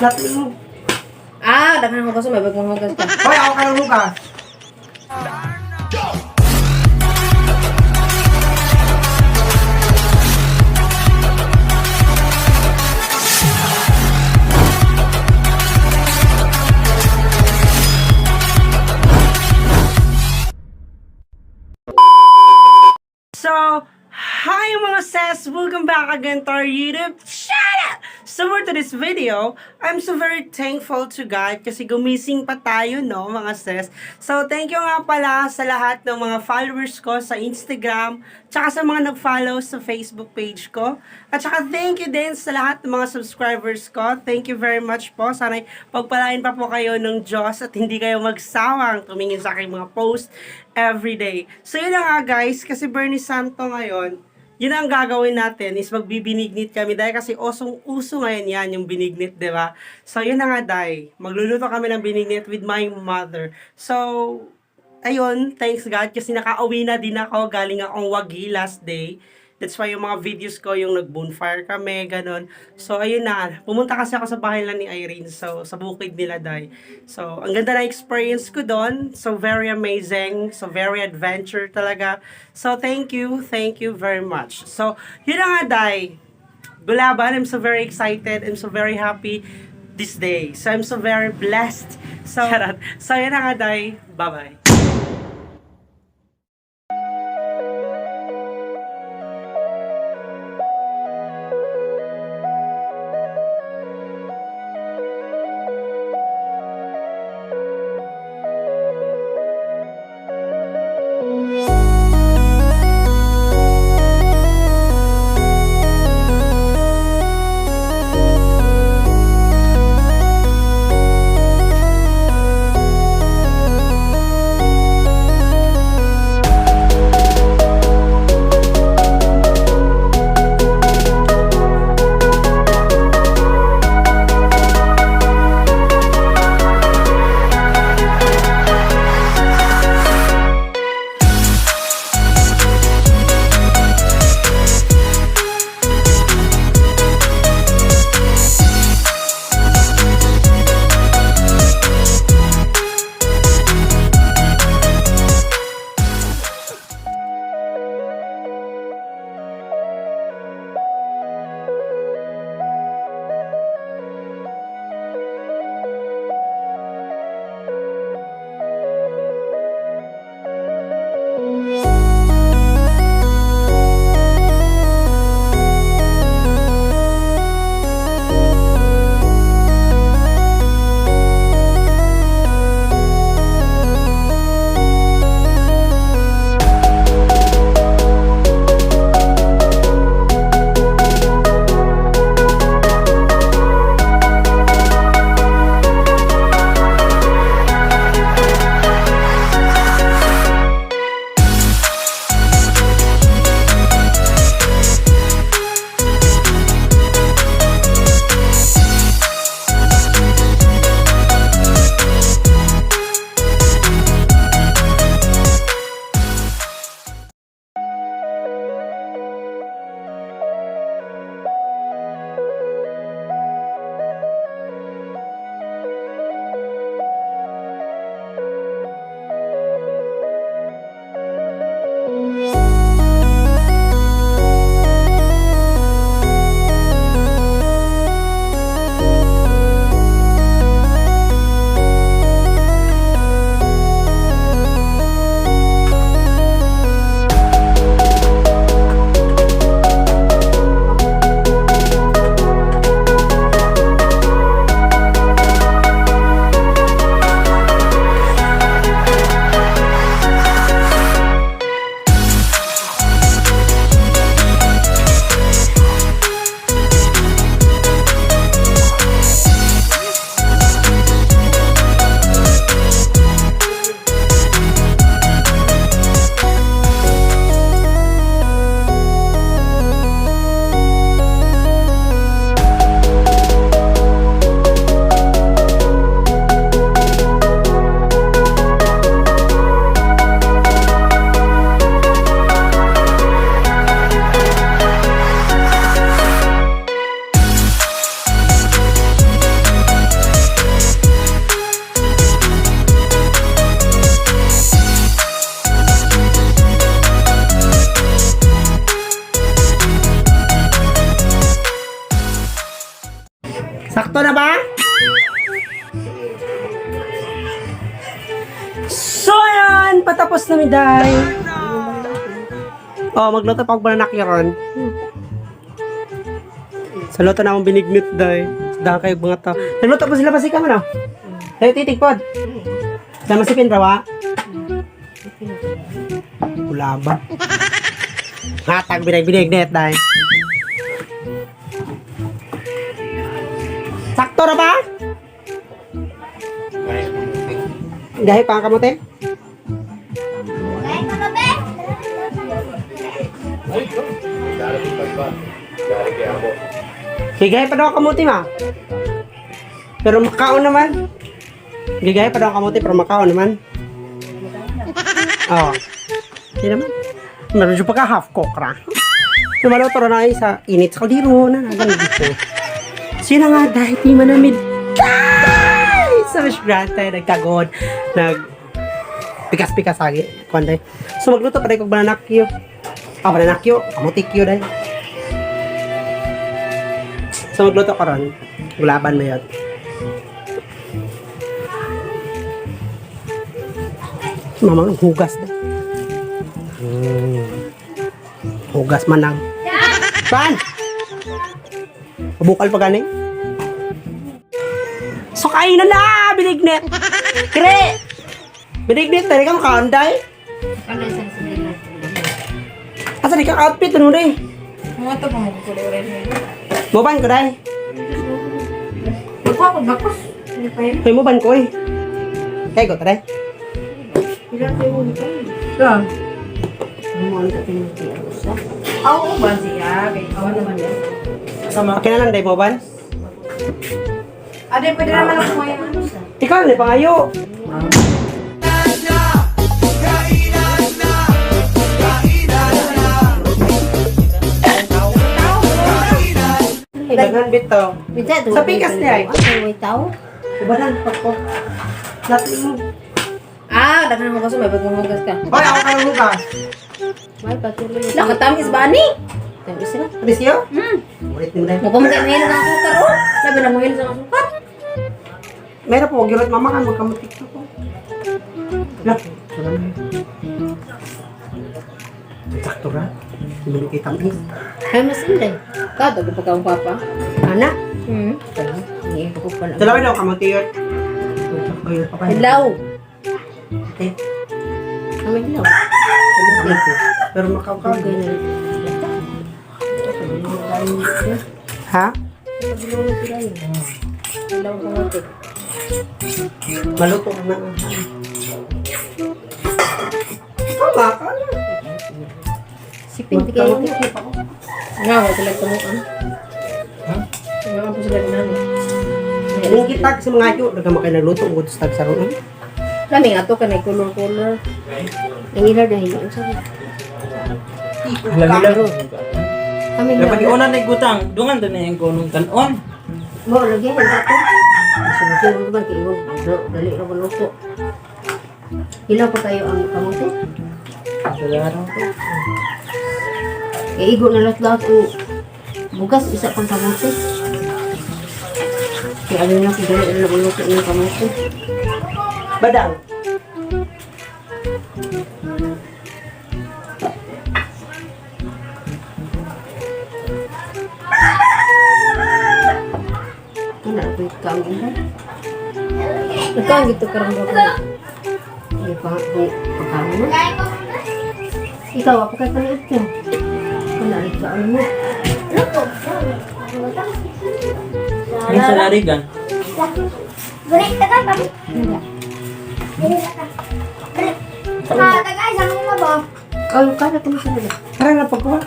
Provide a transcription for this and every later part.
Lahat mo. Ah, daghan hugas, may bagong hugas ka. Hoy, ako ka ng hugas. So, hi mga sis! Welcome back again to our YouTube channel! So for today's video, I'm so very thankful to God kasi gumising pa tayo, no, mga sis? So thank you nga pala sa lahat ng mga followers ko sa Instagram, tsaka sa mga nag-follow sa Facebook page ko. At tsaka thank you din sa lahat ng mga subscribers ko. Thank you very much po. Sana'y pagpalain pa po kayo ng Diyos at hindi kayo magsawang tumingin sa aking mga post every day. So yun na nga guys, kasi Bernie Santo ngayon, yun ang gagawin natin is magbibinignit kami dahil kasi osong-uso ngayon yan yung binignit, di ba? So yun na nga day, magluluto kami ng binignit with my mother. So, ayun, thanks God kasi nakauwi na din ako, galing akong Wagi last day. That's why yung mga videos ko, yung nag-bonfire kami, ganun. So, ayun na. Pumunta kasi ako sa bahay lang ni Irene. So, sa bukid nila, Day. So, ang ganda na experience ko doon. So, very amazing. So, very adventure talaga. So, thank you. Thank you very much. So, yun na nga, Day. Gulaban, I'm so very excited. I'm so very happy this day. So, I'm so very blessed. So, charot. So, yun na nga, Day. Bye-bye. Sakto na ba? So, ayan! Patapos na mi, day. Oh, magluto pa ako banana ron. Sa luto na akong binignit, day. Dahil kayo mga tao. Nagluto pa sila pasika mo, no? Tayo titig pod. Sama si Pinrawa. Wala ba? Hatag binag-binignit, day. Sakto na ba? Gahi pa ang kamote? Gigay pa daw ang kamote, ma. Pero makaon naman. Gigay pa daw ang kamote, pero makaon naman. Oo. Hindi naman. Meron siya pagka half cook ra. Lumaluto na ay sa init sa kaldero na ganun dito. Sino nga dahil di manamid. Ay! Sa wish grant tayo nagkagod. Nag pikas-pikas agi. Kuan day. So magluto pa day kog banana Q. Ah, banana Q. Kamote Q day. So magluto ko ron. Gulaban mo yun. Mama, hugas na. Hugas man lang. Saan? Bukal pa gani? So kain na na! Binignit! Kre! Binignit, talaga kang kaanday. Ano sa sila? Asa di ka outfit ano day? Mga to pa mo kukulay rin. Moban ko day. Magkuha ko bakos. Ano pa yun? May moban ko eh. Kay ko taday. Ilan kayo mo nito? Ah. Ako ba siya? Kay awan naman yan. Okay na lang day moban. Ade, pwede naman ako kumain ano sa. Ikaw na pangayo. Daghan bitaw. Sa pikas niya ay. May tao. Ubanan pa ko. Natin mo. Ah, daghan mo kasi may bagong hugas ka. Hoy, ako kayo hugas. Nakatamis ba ni? Tamis na. Tamis niyo? Hmm. Ulit mo na. Mukhang kayo mahilo ng asukar oh. Labi na mahilo sa asukar. Meron po, girot mama kan magkamutik ko. Lah, wala na. Sakto ra. Hindi kita tamis. Ay, mas hindi. Kato, di pa kang papa. Ana, Hindi ko pala. dalawa daw kamuti yun. Ayun, papaya. Hilaw. Okay. Ang hilaw. Pero makaukaw. Ha? Hilaw kamote. Maluto ka na. Ikaw ba? Ka na. Sipin di kayo. Nga, wala sila tumuan. Ha? Nga po sila ginano. Kung kitag sa mga ayo, daga makay nagluto ug tag sa roon. Lami nga to kanay color-color. Ang ila dahil ang sabi. Lalo. Kami Dapat iuna na gutang, dungan doon na yung gunong tanon. Mo lagi ang ato. Sunod ba kayo dali ra maluto. Hilaw pa kayo ang kamote. Sularan ko. Kay igo na lahat ang bugas isa pang kamote. Kaya ano na kung dali ra maluto ang kamote. Badang. Kana ko kang ina. Ikaw gitu karon ba? Di pa ko pagkaon mo. Ikaw ako kay paniit ka. Kana rin kaon mo. Yung sa larigan. Balik ka pa. Balik. Ah, tagay sa mga ba? Ay, kana ko sa nila. Tara na pagkuha.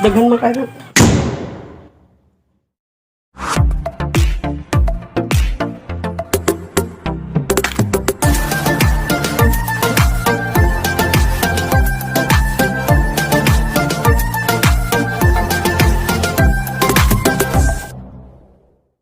Daghan man kayo.